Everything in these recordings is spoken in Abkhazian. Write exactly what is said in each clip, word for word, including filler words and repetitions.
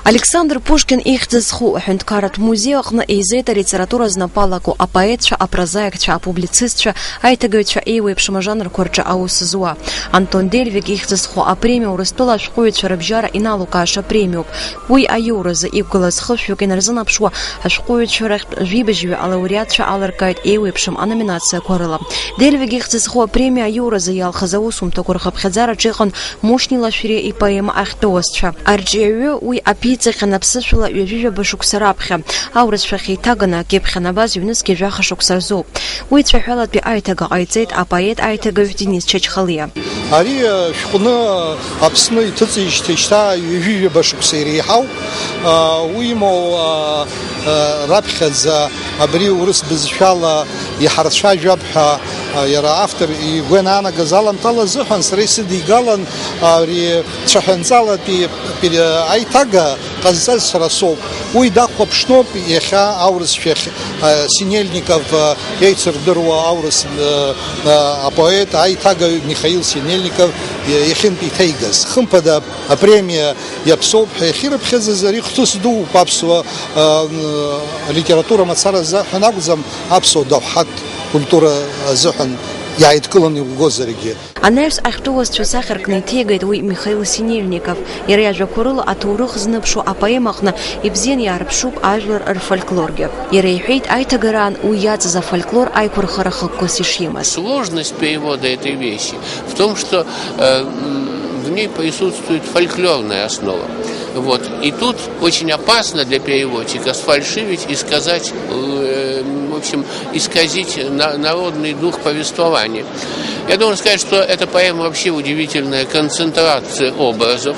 Александр Пушкин ихьӡ зху аҳәынҭқарратә музеи аҟны еизеит алитература знапы алаку апоетцәа, апрозаикцәа, апублицистцәа, аиҭагаҩцәа еиуеиԥшым ажанрқәа рҿы аус зуа. Антон Дельвиг ихьӡ зху апремиа Урыстәыла ашәҟәыҩҩцәа рыбжьара иналукааша премиоуп. Уи аиуразы иқәгылаз хышәҩык инарзынаԥшуа, ашәҟәыҩҩцәа рахьтә жәибжьҩы алауреатцәа алыркааит еиуеиԥшым аноминациақәа рыла. Дельвиг ихьӡ зху апремиа аиуразы иалхыз аусумҭақәа рхыԥхьаӡараҿы иҟан Мушни Лашәриа ипоема Ахьтәы уасцәа. Арҿиаҩы уи аԥиҵахьан аԥсышәала ҩажәижәаба шықәса раԥхьа. Аурысшәахь еиҭаганы акьыԥхь анабаз ҩнызқьи жәаха шықәса рзоуп. Уи цәаҳәалатәи аиҭага ҟаиҵеит апоет аиҭагаҩ Денис Чачхалиа. Ари, э, шәҟәны Аԥсны иҭыҵижьҭеи шьҭа ҩажәижәаба шықәса иреиҳауп. Э, уимоу, э, э, раԥхьаӡа абри урыс бызшәала иҳарцәажәап ҳәа, э, иара автор игәы ианаанагаз аламҭала азыҳәан сара исыдигалан ари цәаҳәанҵалатәи пере-, аиҭага ҟазҵаз сара соуп. Уи дахәаԥшноуп иахьа аурысшәахь, э, Синельников, э, еицырдыруа аурыс, э, э, апоет, аиҭагаҩ Михаил Синельников, э, иахьынтә иҭеигаз. Хымԥада, апремиа иаԥсоуп ҳәа иахьирыԥхьаӡаз ари хҭыс дууп аԥсуа, э, литература мацара азыҳәан акәӡам, аԥсуа доуҳатә культура азыҳәан иааидкыланы иугозаргьы. Анаҩс ахьтәы уасцәа сахьаркны иҭеигеит уи Михаил Синельников. Иара иажәақәа рыла аҭоурых зныԥшуа апоемаҟны ибзианы иаарԥшуп ажәлар рфольклоргьы. Иара иҳәеит, аиҭагараан уи иаҵаз афольклор аиқәырхара хықәкыс ишимаз. Сложность перевода этой вещи в том, что, э, м, в ней присутствует фольклорная основа. Вот. И тут очень опасно для переводчика сфальшивить и сказать, э, в общем, исказить на-, народный дух повествования. Я должен сказать, что эта поэма вообще удивительная концентрация образов,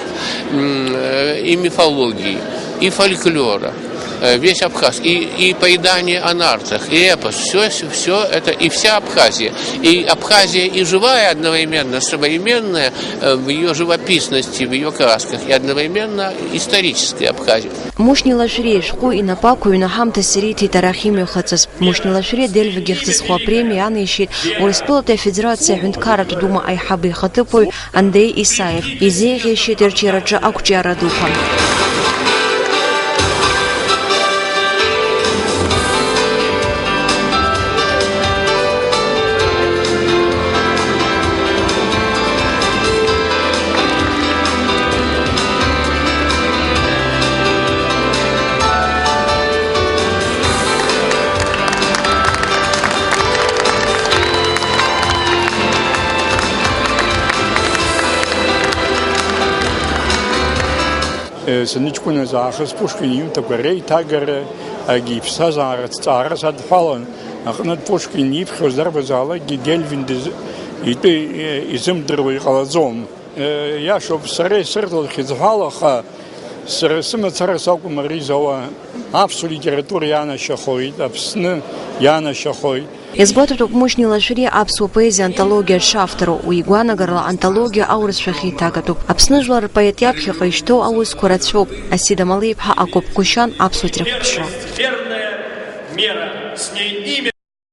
м, э, и мифологии, и фольклора, э, весь Абхаз, и, и поедание о нарцах, и эпос, всё, всё это, и вся Абхазия. И Абхазия и живая одновременно, современная, э, в её живописности, в её красках, и одновременно историческая Абхазия. Мушни Лашәриа ишәҟәы инапы ақәыҩны ҳамҭас ириҭеит арахь имҩахыҵыз. Мушни Лашәриа Дельвиг ихьӡ зху апремиа иаанеишьеит Урыстәылатәи Афедерациа аҳәынҭқарратә дума аиҳабы ихаҭыԥуаҩ Андреи Исаев. Изеиӷьеишьеит ирҿиараҿы ақәҿиара дуқәа. Э, саныҷкәыназ аахыс Пушкин иҩымҭақәа реиҭагара, агьи иԥсҭазаара ҭҵаара садҳәалан, аҟнытә Пушкин иԥхьоз дарбанзаалакгьы Дельвин дыз-, итәы, э, изымдыруа иҟалаӡом. Э, иашоуп, сара исырҭалахьеит ҳәала, аха сара сымацара сакәым ари зауа. Аԥсуа литература иаанашьахоит, Аԥсны иаанашьахоит. Иазгәаҭатәуп Мушни Лашәриа аԥсуа поезиа антологиа дшавтору. Уи игәаанагарала антологиа аурысшәахь еиҭагатәуп. Аԥсны жәлар рпоет иаԥхьаҟа ишьҭоу аусқәа рацәоуп. Асида Малеиԥҳа, Акоп Кушьан, Аԥсуа телехәаԥшра.